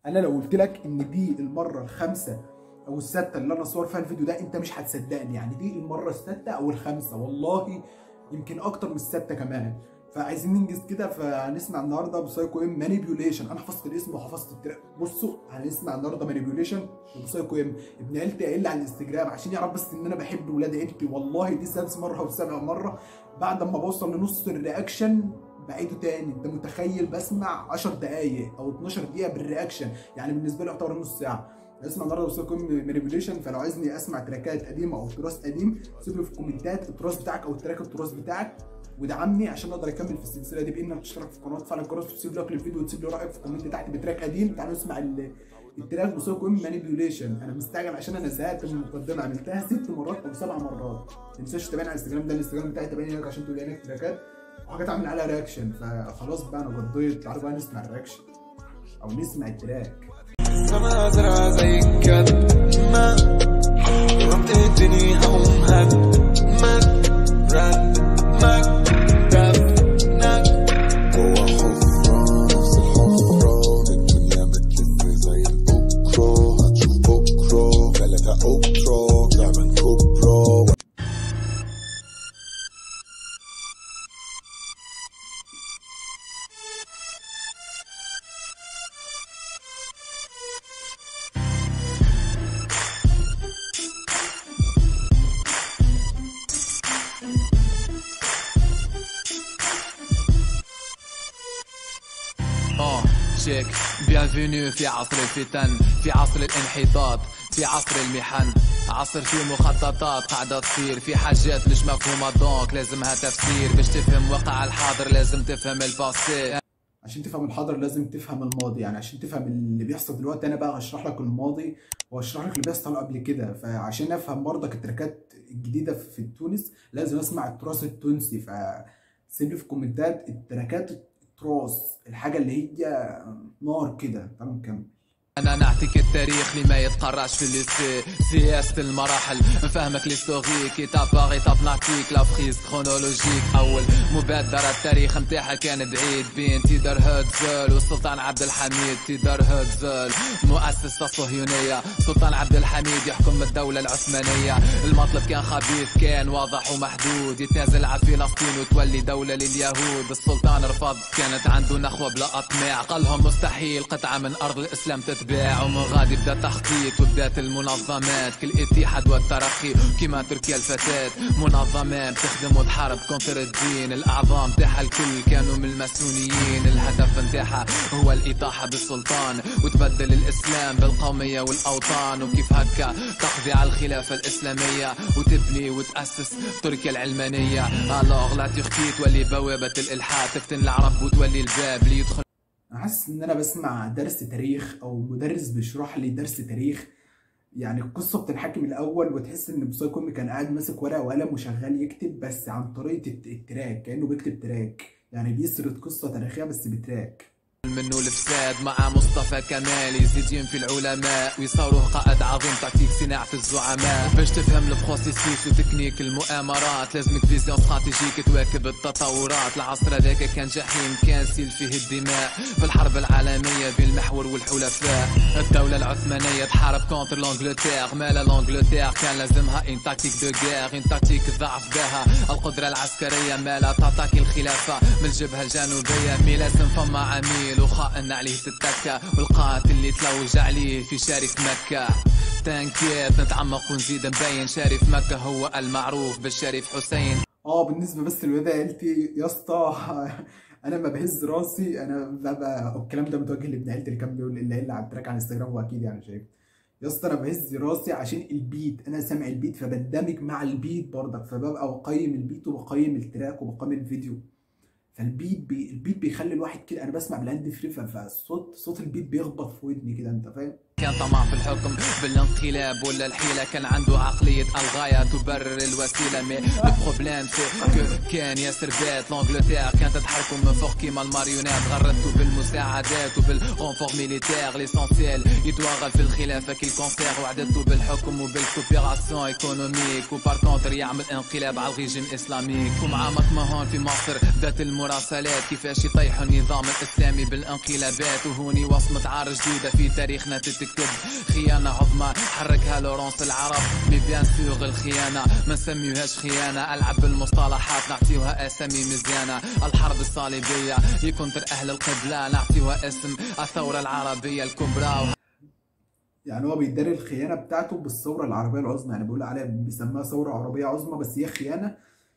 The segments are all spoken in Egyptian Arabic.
انا لو قلت لك ان دي المرة الخامسة او السادسة اللي انا صور فيها الفيديو ده انت مش هتصدقني، يعني دي المرة السادسة او الخامسة، والله يمكن اكتر من السادسة كمان. فعايزين ننجز كده، فهنسمع النهارده بسايكو ام Manipulation. انا حفظت الاسم وحفظت ال track. بصوا هنسمع النهارده Manipulation بسايكو ام. ابن عيلتي قايل لي على الانستجرام عشان يعرف بس ان انا بحب ولاد عيلتي، والله دي سادس مرة وسابع مرة. بعد ما بوصل لنص ال reaction بعيدة تاني، انت متخيل بسمع 10 دقايق او 12 دقيقة بال reaction، يعني بالنسبة لي يعتبر نص ساعة. اسمع النهارده بسايكو ام Manipulation. فلو عايزني اسمع تراكات قديمة او تراث قديم سيب لي في الكومنتات التراث بتاعك او ال track التراث بتاعك، ودعمني عشان اقدر اكمل في السلسلة دي بانك تشترك في القناة وتفعل الجرس وتسيب like للفيديو وتسيب لي رايك في comment تحت ب track قديم. تعالوا نسمع ال track بسايكو ام Manipulation. انا مستعجل عشان انا زهقت من المقدمة، عملتها 6 مرات او 7 مرات. ما تنساش تتابعني على الانستجرام، ده الانستجرام بتاعي، تابعني هناك عشان تقول هناك تراكات وحاجات اعمل عليها reaction. فخلاص بقى انا قضيت، تعالوا بقى نسمع ال reaction او نسمع ال track. سما زرعة زي الكلب ما رمت الدنيا هقوم هد مد رد مك رف نك جوا حفرة نفس الحفرة، الدنيا بتلف زي الأوكرا، هتشوف بكرة تلاتة أوكرا تعبان كبرى. check bienvenue في عصر الفتن، في عصر الانحطاط، في عصر المحن، عصر فيه مخططات قاعدة تصير، في حاجات مش مفهومة donc لازمها تفسير. باش تفهم واقع الحاضر لازم تفهم ال passé، عشان تفهم الحاضر لازم تفهم الماضي. يعني عشان تفهم اللي بيحصل دلوقتي انا بقى هشرح لك الماضي وهشرح لك اللي بيحصل قبل كده. فعشان افهم برضك التراكات الجديدة في تونس لازم اسمع التراث التونسي. فسيب لي في الكومنتات التراكات التراث، الحاجة اللي هي نار كده. تمام كمل. انا نعطيك التاريخ اللي ما يتقراش في ال lycée، سياسة المراحل نفهمك l'historique، étape par étape نعطيك la frise chronologique. اول مبادرة التاريخ نتاعها كان بعيد بين تيدر هيرتزل والسلطان عبد الحميد. تيدر هيرتزل مؤسس الصهيونية، سلطان عبد الحميد يحكم الدولة العثمانية. المطلب كان خبيث، كان واضح ومحدود، يتنازل على فلسطين وتولي دولة لليهود. السلطان رفض، كانت عنده نخوة بلا اطماع، قالهم مستحيل قطعة من ارض الاسلام تتباع. ومن غادي بدا تخطيط وبدات المنظمات كالاتحاد والترقي كيما تركيا الفتاة، منظمات تخدم وتحارب contre الدين. الاعضاء نتاعها الكل كانوا من الماسونيين، الهدف نتاعها هو الاطاحه بالسلطان وتبدل الاسلام بالقوميه والاوطان، وكيف هكا تقضي على الخلافة الاسلامية وتبني وتاسس تركيا العلمانية. alors la Turquie تولي بوابه الالحاد، تفتن العرب وتولي الباب ليدخل. انا حاسس ان انا بسمع درس تاريخ او مدرس بيشرح لي درس تاريخ، يعني القصة بتنحكي من الاول وتحس ان بسايكو ام كان قاعد ماسك ورقة وقلم وشغال يكتب، بس عن طريقه ال track، كانه بيكتب track، يعني بيسرد قصة تاريخية بس ب track. منه الفساد مع مصطفى كمال يزيد ينفي العلماء ويصوروه قائد عظيم، تعطيك صناعة الزعماء. باش تفهم ال processus و technique المؤامرات لازمك vision stratégique تواكب التطورات. العصر هذاك كان جحيم، كان سيل فيه الدماء في الحرب العالمية بين المحور والحلفاء. الدولة العثمانية تحارب contre l'Angleterre، مالا l'Angleterre كان لازمها une tactique de guerre، une tactique ضعف بها القدرة العسكرية، مالا تاتاكي الخلافة من الجبهة الجنوبية. mais لازم فما عميل وخائن عليه تتكى، والقاتل اللي تلوج عليه في شريف مكة. t'inquiète نتعمق ونزيد نبين شريف مكة هو المعروف بالشريف حسين. بالنسبة بس لولاد عيلتي يا اسطى، انا ما بهز راسي، انا ببقى الكلام ده متوجه لابن عيلتي اللي كان بيقول اللي قال على ال track على الانستجرام، هو اكيد يعني شايف يا اسطى انا بهز راسي عشان ال beat، انا سامع ال beat فبندمج مع ال beat برضك، فببقى بقيم ال beat وبقيم ال track وبقيم الفيديو. فال beat ال beat بيخلي الواحد كده، انا بسمع بال hand free فالصوت، صوت ال beat بيخبط في ودني كده، انت فاهم؟ كان طمع في الحكم بالانقلاب ولا الحيلة، كان عنده عقلية الغاية تبرر الوسيلة. mais le problème c'est que كان ياسر bête، l'Angleterre كانت تحركو من فوق كيما الماريونات، غرتو بالمساعدات وبال renforts militaires. l'essentiel يتوغل في الخلافة كي ال cancer، وعدتو بالحكم وبال coopération économique، و par contre يعمل انقلاب على ال régime islamique. ومع ماكماهون في مصر بدات المراسلات كيفاش يطيحوا النظام الاسلامي بالانقلابات، وهوني وصمة عار جديدة في تاريخنا تتكتب، خيانة عظمى حركها لورانس العرب. mais bien sûr الخيانة ما نسميوهاش خيانة، العب بالمصطلحات نعطيوها اسامي مزيانة. الحرب الصليبية ل contre اهل القبلة نعطيوها اسم الثورة العربية الكبرى. يعني هو بيداري الخيانة بتاعته بالثورة العربية العظمى، يعني بيقول عليها بيسميها ثورة عربية عظمى، بس هي خيانة،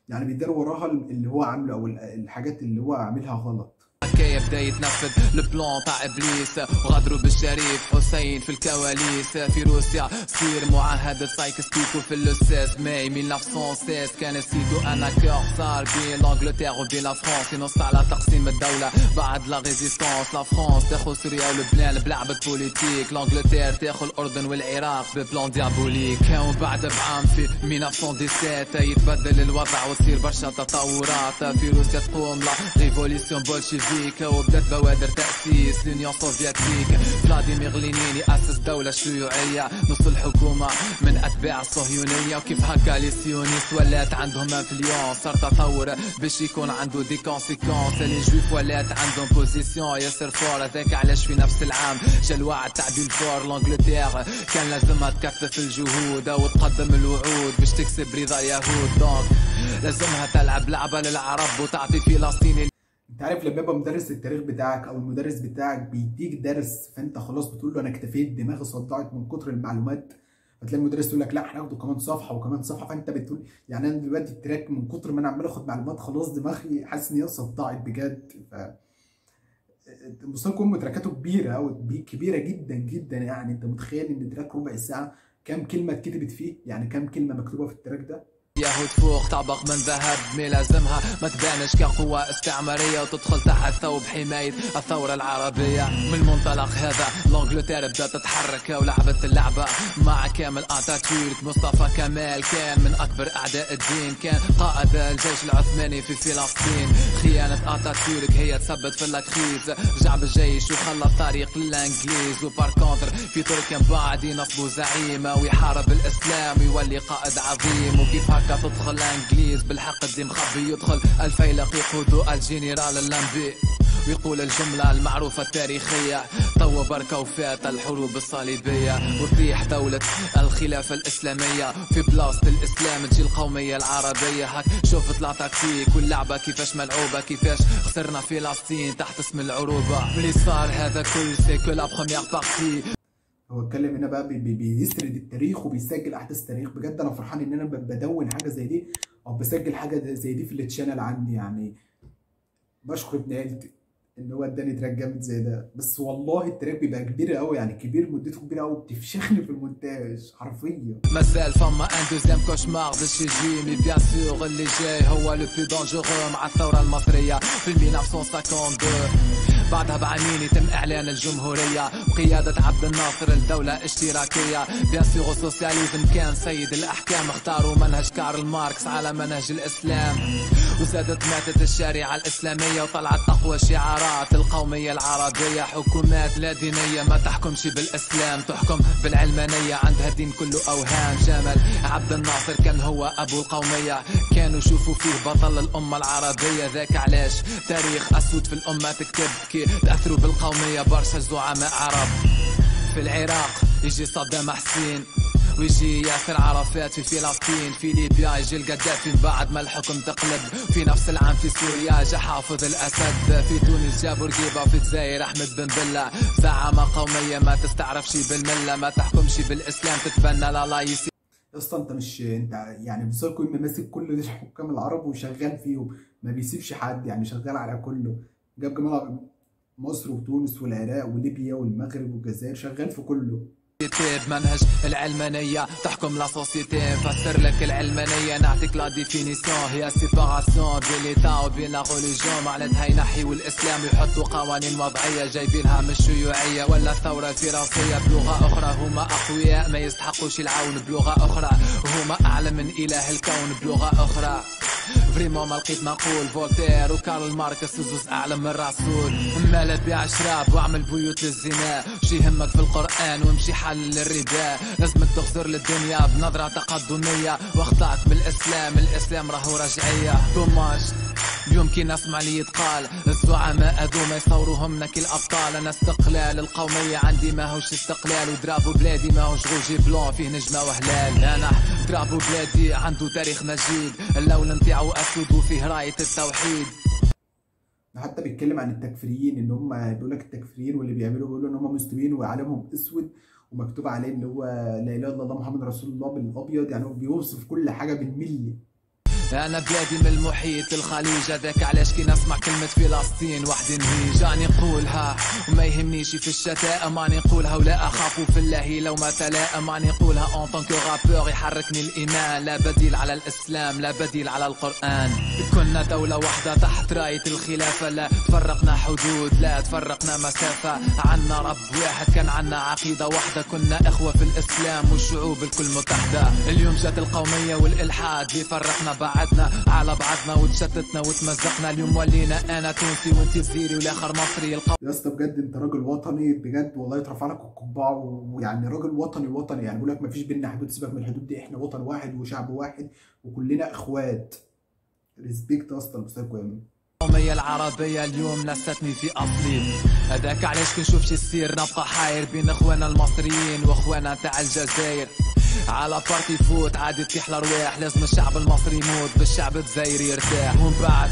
يعني بيداري وراها اللي هو عامله او الحاجات اللي هو عاملها غلط. هكايا بدا يتنفذ ال plan تاع ابليس، وغدروا بالشريف حسين في الكواليس. في روسيا صير معاهدة سايكس بيكو في le 16 ماي 1916، كان سيدو un accord صار بين l'Angleterre وبين la France، ينص على تقسيم الدولة بعد la résistance. la France تاخذ سوريا ولبنان بلعبة politique، l'Angleterre تاخذ الاردن والعراق ب plan diabolique. ومن بعد بعام في 1917 يتبدل الوضع وتصير برشا تطورات. في روسيا تقوم la révolution bolchevique، وبدات بوادر تأسيس l'Union soviétique. فلاديمير لينين يأسس دولة شيوعية، نص الحكومة من أتباع الصهيونية. وكيف هكا les sionistes ولات عندهم influence، صار تطور باش يكون عنده des conséquences. les juifs ولات عندهم position ياسر forte، هذاك علاش في نفس العام جا الوعد تاع بلفور. l'Angleterre كان لازمها تكثف الجهود وتقدم الوعود باش تكسب رضا اليهود، donc لازمها تلعب لعبة للعرب وتعطي فلسطين. انت عارف لما يبقى مدرس التاريخ بتاعك او المدرس بتاعك بيديك درس، فانت خلاص بتقول له انا اكتفيت، دماغي صدعت من كتر المعلومات، فتلاقي المدرس يقول لك لا احنا هناخده كمان صفحة وكمان صفحة، فانت بتقول يعني انا دلوقتي ال track من كتر ما انا عمال اخد معلومات خلاص دماغي حاسس ان هي صدعت بجد. ف مصطفى كوم تراكاته كبيرة او كبيرة جدا جدا، يعني انت متخيل ان track ربع ساعة كام كلمة اتكتبت فيه؟ يعني كام كلمة مكتوبة في ال track ده؟ يهود فوق طبق من ذهب، mais لازمها ما تبانش كقوة استعمارية وتدخل تحت ثوب حماية الثورة العربية. من المنطلق هذا l'Angleterre بدأت تتحرك ولعبت اللعبة مع كامل اتاتورك. مصطفى كمال كان من أكبر أعداء الدين، كان قائد الجيش العثماني في فلسطين. خيانة اتاتورك هي تثبت في la crise، رجع بالجيش وخلى الطريق للانجليز. و par contre في تركيا من بعد ينصبوا زعيمة ويحارب الإسلام ويولي قائد عظيم. وكيف هكا تدخل الانجليز بالحق دي مخبي، يدخل الفيلق يقودو الجنرال اللامبي ويقول الجملة المعروفة التاريخية طو بركة وفات الحروب الصليبية، وتطيح دولة الخلافة الإسلامية في بلاصة الإسلام تجي القومية العربية. هاك شوف طلع تكتيك واللعبة كيفاش ملعوبة، كيفاش خسرنا فلسطين تحت اسم العروبة. اللي صار هذا كل c'est que la première partie. هو اتكلم هنا بقى بيسرد التاريخ وبيسجل احداث التاريخ. بجد انا فرحان ان انا بدون حاجة زي دي او بسجل حاجة زي دي في ال channel عندي، يعني بشكر ابن عيلتي ان هو اداني track جامد زي ده. بس والله ال track بيبقى كبير قوي، يعني كبير، مدته كبيرة قوي، بتفشخني في المونتاج حرفيا. مازال فما un deuxième cauchemar باش يجي، mais bien sûr اللي جاي هو le plus dangereux مع الثورة المصرية في 1952. بعدها بعامين يتم اعلان الجمهورية وقيادة عبد الناصر الدولة اشتراكية. bien sûr ال socialisme كان سيد الاحكام، اختاروا منهج كارل ماركس على منهج الاسلام، وزادت ماتت الشريعة الاسلامية وطلعت اقوى شعارات القومية العربية. حكومات لا دينية ما تحكمش بالاسلام، تحكم بالعلمانيه، عندها دين كله اوهام. جمال عبد الناصر كان هو ابو القومية، كانوا يشوفوا فيه بطل الامة العربية. ذاك علاش تاريخ اسود في الامة تكتب كي تاثروا بالقوميه برشا زعماء عرب. في العراق يجي صدام حسين ويجي ياسر عرفات في فلسطين، في ليبيا يجي القذافي من بعد ما الحكم تقلب. في نفس العام في سوريا جا حافظ الاسد، في تونس جا بورقيبة، في الجزائر احمد بن بله. زعامه قومية ما تستعرفش بالمله، ما تحكمش بالاسلام، تتبنى la laïcité. يا اسطى انت مش انت يعني بصراحة كل ماسك كل الحكام العرب وشغال فيهم، ما بيسيبش حد، يعني شغال على كله. جاب جمال مصر وتونس والعراق وليبيا والمغرب والجزائر، شغال في كله. بمنهج العلمانية تحكم la société. نفسر لك العلمانية نعطيك la définition، هي séparation بين l'État وبين la religion. معناتها ينحيوا الاسلام ويحطوا قوانين وضعية جايبينها من الشيوعية ولا الثورة الفرنسية. بلغة أخرى هما أقوياء ما يستحقوش العون، بلغة أخرى هما أعلى من إله الكون، بلغة أخرى vraiment ما لقيت نقول. فولتير وكارل ماركس زوز أعلى من الرسول. مالا بيع شراب واعمل بيوت للزنا، شي يهمك في القرآن وامشي حل للربا. لازمك تخزر للدنيا بنظرة تقدمية واخطأت بالإسلام، الإسلام راهو رجعية. dommage اليوم كي نسمع لي يتقال الزعماء هذوما يصوروهم كي الابطال. انا استقلال القومية عندي ماهوش استقلال، و drapeau بلادي ماهوش rouge blanc فيه نجمه وهلال. انا drapeau بلادي عنده تاريخ مجيد، اللون نتاعو اسود وفيه رايه التوحيد. حتى بيتكلم عن التكفيريين ان هم بيقول لك التكفيريين واللي بيعملوا بيقولوا ان هم مسلمين وعلمهم اسود ومكتوب عليه اللي هو لا اله الا الله محمد رسول الله بالابيض، يعني هو بيوصف كل حاجة بالملي. انا بلادي من المحيط الخليج، هذاك علاش كي نسمع كلمة فلسطين وحدي نهيج. راني نقولها وما يهمنيش في الشتائم، راني نقولها ولا اخاف في الله لو ما تلائم. راني نقولها en tant que rappeur يحركني الايمان، لا بديل على الاسلام لا بديل على القران. كنا دولة واحدة تحت راية الخلافة، لا تفرقنا حدود لا تفرقنا مسافة. عنا رب واحد كان عنا عقيدة واحدة، كنا اخوة في الاسلام والشعوب الكل متحدة. اليوم جات القومية والالحاد اللي فرقنا بعد على بعضنا وتشتتنا وتمزقنا. اليوم ولينا انا تونسي وانت جزيري والاخر مصري. يا اسطى بجد انت راجل وطني بجد والله، يترفع لك القبعة، ويعني راجل وطني وطني، يعني بيقول لك ما فيش بينا حدود، سيبك من الحدود دي، احنا وطن واحد وشعب واحد وكلنا اخوات. respect يا اسطى لسايكو ام. القومية العربية اليوم نستني في أصلي، هذاك علاش كي نشوف شي يصير نبقى حاير بين اخوانا المصريين واخوانا تاع الجزائر. على partie foot عادي تطيح الارواح، لازم الشعب المصري يموت بالشعب الجزائري يرتاح. ومن بعد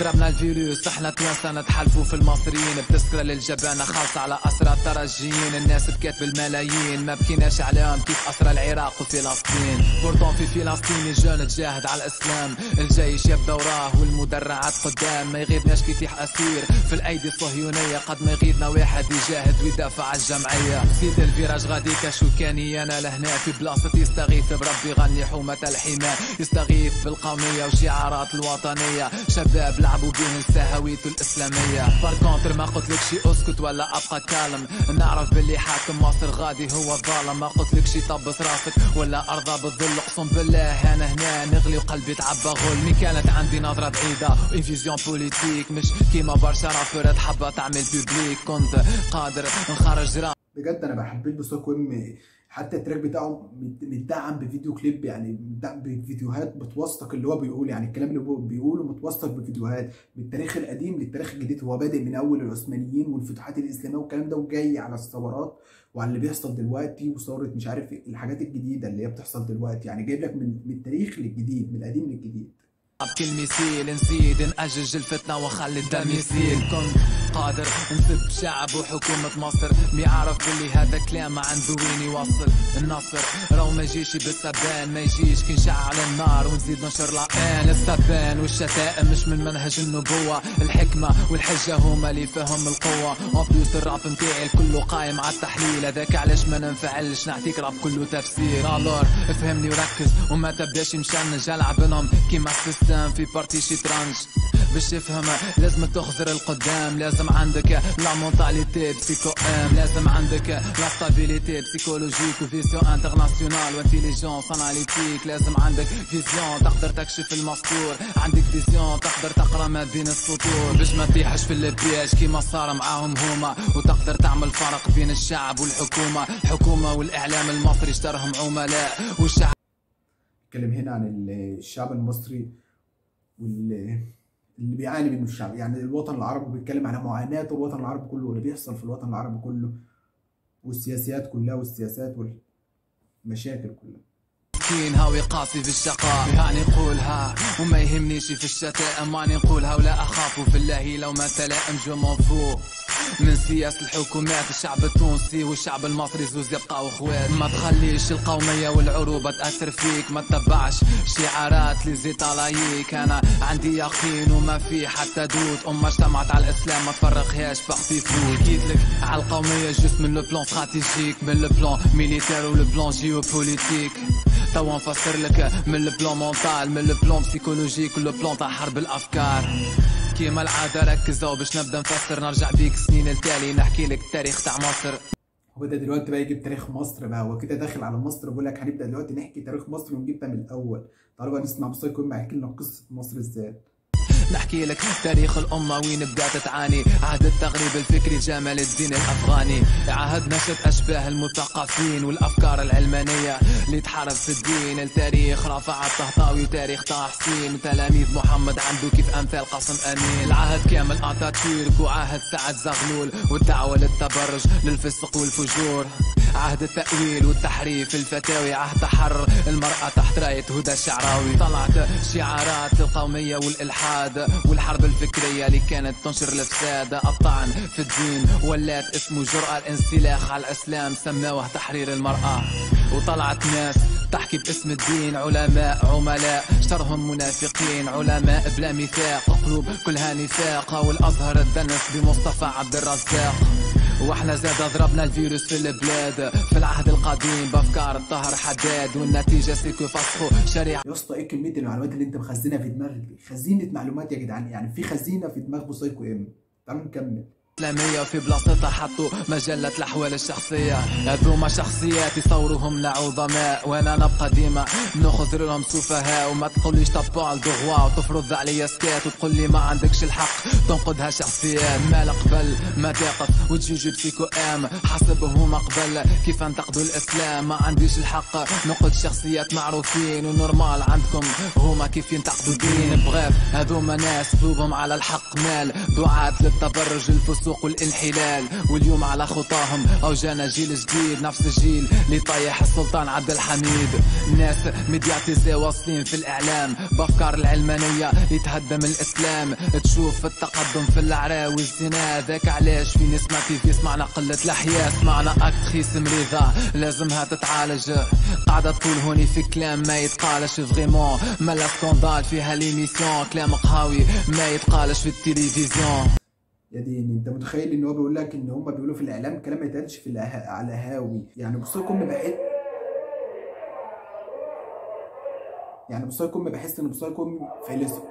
ضربنا الفيروس احنا توانسة نتحالفوا في المصريين، بتسكرة للجبانة خالصة على أسرى الترجيين. الناس بكات بالملايين ما بكيناش عليهم كيف أسرى العراق وفلسطين. pourtant في فلسطين ال jeunes تجاهد على الإسلام، الجيش يبدا وراه والمدرعات قدام. ما يغيبناش كي يطيح أسير في الأيدي الصهيونية، قد ما يغيبنا واحد يجاهد ويدافع على الجمعية. سيد ال virage غادي كشوكاني أنا لهنا في بلاصة يستغيث بربي غني حومة الحماء، يستغيث بالقومية وشعارات الوطنية. شباب لعبوا بيه نسى هويته الإسلامية. par contre ما قلتلكش اسكت ولا ابقى calme، نعرف باللي حاكم مصر غادي هو الظالم. ما قلتلكش طبس راسك ولا ارضى بالذل، اقسم بالله انا هنا نغلي وقلبي تعبى غل. mais كانت عندي نظرة بعيدة une vision politique، مش كيما برشا رابرات حابة تعمل public. كنت قادر نخرج راب بجد. انا بحب بسايكو ام، حتى ال track بتاعه متدعم بفيديو كليب، يعني متدعم بفيديوهات بتوثق اللي هو بيقول، يعني الكلام اللي هو بيقوله متوثق بفيديوهات من التاريخ القديم للتاريخ الجديد. هو بادئ من اول العثمانيين والفتوحات الاسلامية والكلام ده، وجاي على الثورات وعلى اللي بيحصل دلوقتي وثوره مش عارف الحاجات الجديدة اللي هي بتحصل دلوقتي، يعني جايب لك من التاريخ للجديد، من القديم للجديد. بكل مثيل نزيد نأجج الفتنة ونخلي الدم يسيل. كنت قادر نسب شعب وحكومة مصر، ميعرف باللي هذا كلام ما عنده وين يوصل. النصر راهو ما يجيش بالسبان، ما يجيش كي نشعل النار ونزيد نشر لقان. السبان والشتائم مش من منهج النبوة، الحكمة والحجة هما اللي فهم القوة. en plus الراب نتاعي الكل قايم على التحليل، هذاك علاش ما ننفعلش نعطيك راب كله تفسير. alors افهمني وركز وما تبداش مشنج، العب لهم كيما ال système في partie شطرنج. باش تفهم لازم تخزر القدام، لازم عندك la mentalité psycho ام، لازم عندك la stabilité psychologique و vision internationale و intelligence analytique. لازم عندك vision تقدر تكشف المستور، عندك vision تقدر تقرا ما بين السطور، باش ما تطيحش في ال piège كيما صار معاهم هما، وتقدر تعمل فرق بين الشعب والحكومة. الحكومة والاعلام المصري اشترهم عملاء والشعب. اتكلم هنا عن الشعب المصري واللي بيعاني منه الشعب، يعني الوطن العربي، بيتكلم على معاناة الوطن العربي كله واللي بيحصل في الوطن العربي كله والسياسيات كلها والسياسات والمشاكل كلها. مسكين هاوي قاسي في الشقاء، يعني نقولها وما يهمنيش في الشتائم، ماني نقولها ولا اخاف في الله لو ما تلائم. je m'en fous من سياسة الحكومات. الشعب التونسي والشعب المصري زوز يبقاو اخوات. ما تخليش القومية والعروبة تأثر فيك، ما تتبعش شعارات les états laïques. انا عندي يقين وما في حتى doute، امة اجتمعت على الاسلام ما تفرقهاش parti foot. حكيت لك على القومية juste من le plan stratégique، من le plan militaire و le plan géopolitique. توا نفسر لك من le plan mental، من le plan psychologique و le plan تاع حرب الافكار. كيما العادة ركزوا باش نبدا نفسر، نرجع بيك سنين التالي نحكي لك التاريخ تاع مصر. هو ده دلوقتي بقى يجيب تاريخ مصر بقى، هو كده داخل على مصر بيقول لك هنبدا دلوقتي نحكي تاريخ مصر ونجيبها من الاول. تعالوا بقى نسمع بسايكو ام هيحكي لنا قصة مصر ازاي. نحكي لك تاريخ الأمة وين بدات تعاني، عهد التغريب الفكري جمال الدين الأفغاني، عهد نشأة أشباه المثقفين والأفكار العلمانية اللي تحارب في الدين. التاريخ رفع الطهطاوي وتاريخ طه حسين وتلاميذ محمد عنده كيف أمثال قاسم أمين. العهد كامل أتاتورك وعهد سعد زغلول والدعوة للتبرج للفسق والفجور، عهد التأويل والتحريف الفتاوي، عهد تحرر المرأة تحت راية هدى الشعراوي. طلعت شعارات القومية والإلحاد والحرب الفكرية اللي كانت تنشر الفساد. الطعن في الدين ولات اسمه جرأة، الانسلاخ على الإسلام سماوه تحرير المرأة. وطلعت ناس تحكي باسم الدين، علماء عملاء شرهم منافقين، علماء بلا ميثاق قلوب كلها نفاق، والأزهر الدنس بمصطفى عبد الرزاق. واحنا زاد ضربنا الفيروس في البلاد في العهد القديم بافكار الطهر حداد، والنتيجة c'est que فسخوا شريعة. يا اسطى ايه كمية المعلومات اللي انت مخزنها في دماغك دي؟ خزينة معلومات يا جدعان، يعني في خزينة في دماغ بسايكو ام. تعالوا نكمل. الإسلامية في بلاصتها حطوا مجلة الأحوال الشخصية، هذوما شخصيات يصوروهم عظماء وأنا نبقى ديما نخزر لهم سفهاء. وما تقوليش t'as pas le droit وتفرض عليا سكات وتقول لي ما عندكش الحق تنقدها شخصيات. ما قبل ما تقف وتجوجي بسيكو ام حسبهم هما قبل كيف انتقدوا الإسلام. ما عنديش الحق نقد شخصيات معروفين و normal عندكم هما كيف ينتقدوا الدين. bref هذوما ناس قلوبهم على الحق مال، دعاة للتبرج الفسوق والانحلال، واليوم على خطاهم او جانا جيل جديد نفس الجيل اللي طيح السلطان عبد الحميد. ناس médiatisés واصلين في الاعلام بافكار العلمانية يتهدم الاسلام، تشوف التقدم في العراء والزنا. ذاك علاش في نسمة في سمعنا قلة الحياة، سمعنا actrice مريضه لازمها تتعالج، قاعدة تقول هوني في كلام ما يتقالش. vraiment ملا scandale فيها l'émission، كلام قهاوي ما يتقالش في التلفزيون. يا ديني انت متخيل ان هو بيقول لك ان هم بيقولوا في الاعلام كلام ما يتقالش في على الهاوي؟ يعني بصيكم بحس، يعني بصيكم بحس ان بصيكم فيلسوف.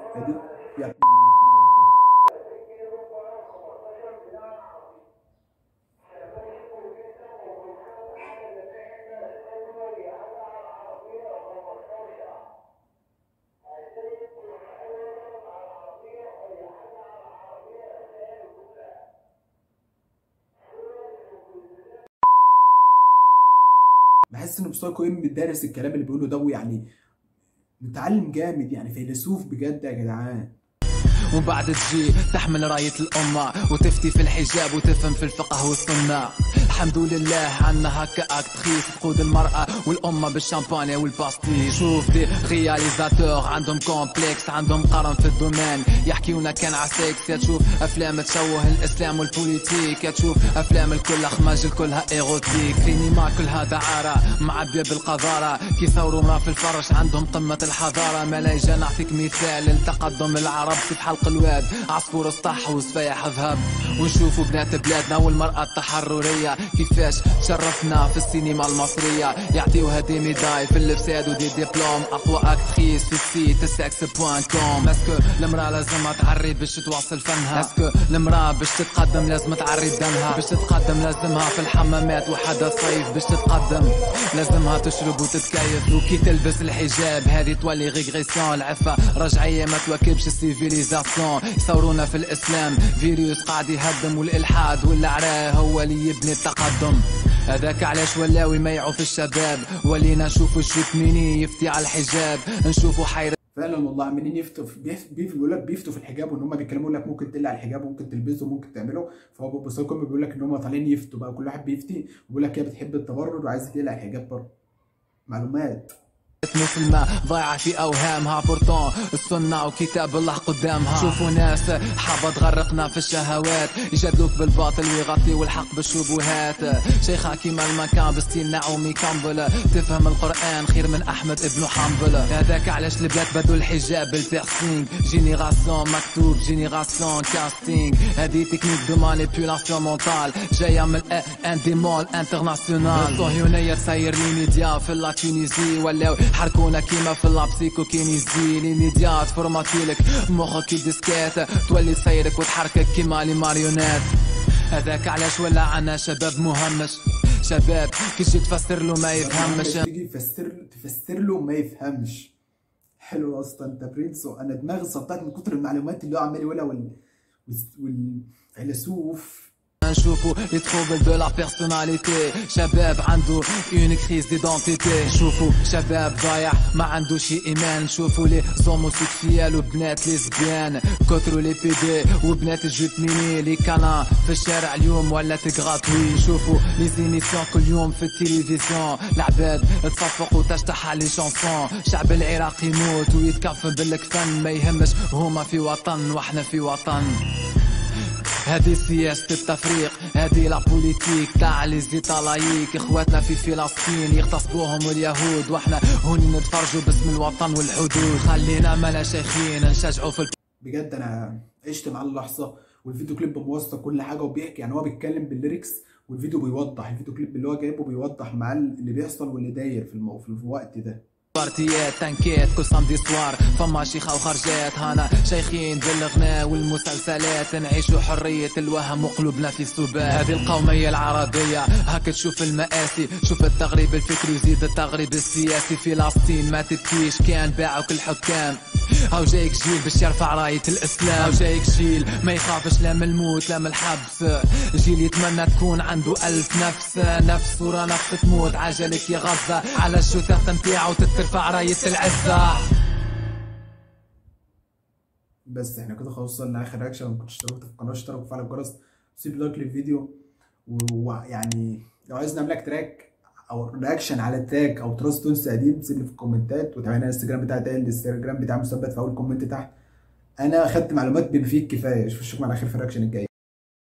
يا ابني بحس ان بسايكو ام دارس الكلام اللي بيقوله ده، يعني متعلم جامد، يعني فيلسوف بجد يا جدعان. ومن بعد تجي تحمل راية الأمة وتفتي في الحجاب وتفهم في الفقه والسنة. الحمد لله عنا هكا actrice تقود المرأة والأمة بالشامبانيا وال pastis. شوف des réalisateurs عندهم complexe، عندهم قرن في ال domaine، يحكيونا كان على سكس. يا تشوف أفلام تشوه الإسلام وال politique، يا تشوف أفلام الكل خماج كلها érotique، سينما كلها دعارة معبية بالقذارة، كي صوروا مرا في الفرش عندهم قمة الحضارة. ملايجة نعطيك مثال للتقدم العرب في حلق الواد، عصفور سطح وصفايح ذهب. ونشوفوا بنات بلادنا والمرأة التحررية كيفاش شرفنا في السينما المصرية، يعطيوها des médailles في الفساد و des diplômes، أقوى actrice في ال site sexe point com. est-ce que المرأة لازمها تعري باش تواصل فنها، est-ce que المرأة باش تتقدم لازم تعري دمها، باش تتقدم لازمها في الحمامات وحدها صيف، باش تتقدم لازمها تشرب وتتكيف. وكي تلبس الحجاب هذه تولي régression، العفة رجعية ما تواكبش ال civilisation. يصورونا في الإسلام فيروس قاعد يهدم، والإلحاد والعراء هو اللي يبني التقدم. هذاك علاش ولاو يميعوا في الشباب، ولينا نشوفوا ال jupe mini يفتي على الحجاب، نشوفوا حيرة. فعلا والله عمالين يفتوا بيقول لك بيفتوا في الحجاب، وان هم بيتكلموا لك ممكن تقلع الحجاب وممكن تلبسه وممكن تعمله. فهو بصراحة بيقول لك ان هم طالعين يفتوا بقى، كل واحد بيفتي وبيقول لك هي بتحب التبرج وعايزه تقلع الحجاب بره. معلومات مسلمة ضايعة في أوهامها، pourtant السنة وكتاب الله قدامها. شوفوا ناس حابة تغرقنا في الشهوات، يجادلوك بالباطل ويغطيوا الحق بالشبهات. شيخة كيما المكان ب style نعومي كامبل، تفهم القرآن خير من أحمد ابن حنبل. هذاك علاش البلاد بدو الحجاب بال piercing، génération مكتوب génération casting. هذه technique de manipulation mentale جاية من un démon international. الصهيونية تسير les médias في la Tunisie، ولاو حركونا كيما في la psychokinésie. les médias تفورماتيلك مخك كي disquette، تولي تسيرك وتحركك كيما les marionnettes. هذاك علاش ولا عنا شباب مهمش، شباب كي تجي تفسر له ما يفهمش. تيجي تفسر له ما يفهمش. حلو اصلا انت برنس، انا دماغي صدعت من كتر المعلومات اللي هو عمال يقولها والفيلسوف. نشوفو les troubles de la personnalité، شباب عنده une crise d'identité. شوفو شباب ضايع ما عنده شي ايمان، شوفو les homosexuels وبنات lesbiennes، كترو les PD وبنات ال jupes mini. les câlins في الشارع اليوم ولات gratuits. شوفو les émissions كل يوم في التلفزيون، العباد تصفق وتشطح على les chansons. شعب العراق يموت ويتكفن بالكفن، ما يهمش هما في وطن واحنا في وطن. هذه سياسة التفريق، هذه la politique تاع les états laïques. اخواتنا في فلسطين يغتصبوهم اليهود، واحنا هوني نتفرجوا باسم الوطن والحدود. خلينا ملا شيخين نشجعوا في بجد انا عشت مع اللحظة، والفيديو كليب موثق كل حاجة وبيحكي، يعني هو بيتكلم بال lyrics والفيديو بيوضح، الفيديو كليب اللي هو جايبه بيوضح مع اللي بيحصل واللي داير في الوقت ده. بارتيات تنكيت كل samedi soir فما شيخة وخرجات، هانا شيخين بالغناء والمسلسلات، نعيشوا حرية الوهم وقلوبنا في سبات. هذه القومية العربية هاك تشوف المآسي، شوف التغريب الفكري وزيد التغريب السياسي. فلسطين ما تبكيش كان باعوك الحكام، هاو جايك جيل باش يرفع راية الإسلام. هاو جايك جيل ما يخافش لا من الموت لا من الحبس، جيل يتمنى تكون عنده ألف نفس، نفس ورا نفس تموت عجلك يا غزة، على الجثث نتاعو تترفع راية العزة. بس احنا كده خلاص وصلنا لاخر reaction. لو ما كنتش اشتركت في القناة اشترك وفعل الجرس، سيب like للفيديو، ويعني لو عايز نعمل لك track او reaction على track او تراث تونسي قديم سيب لي في الكومنتات، وتابعنا الانستجرام بتاعي، الانستجرام بتاعي مثبت في اول comment تحت. انا خدت معلومات بما فيه الكفاية. اشوفكم على خير في ال reaction الجاي.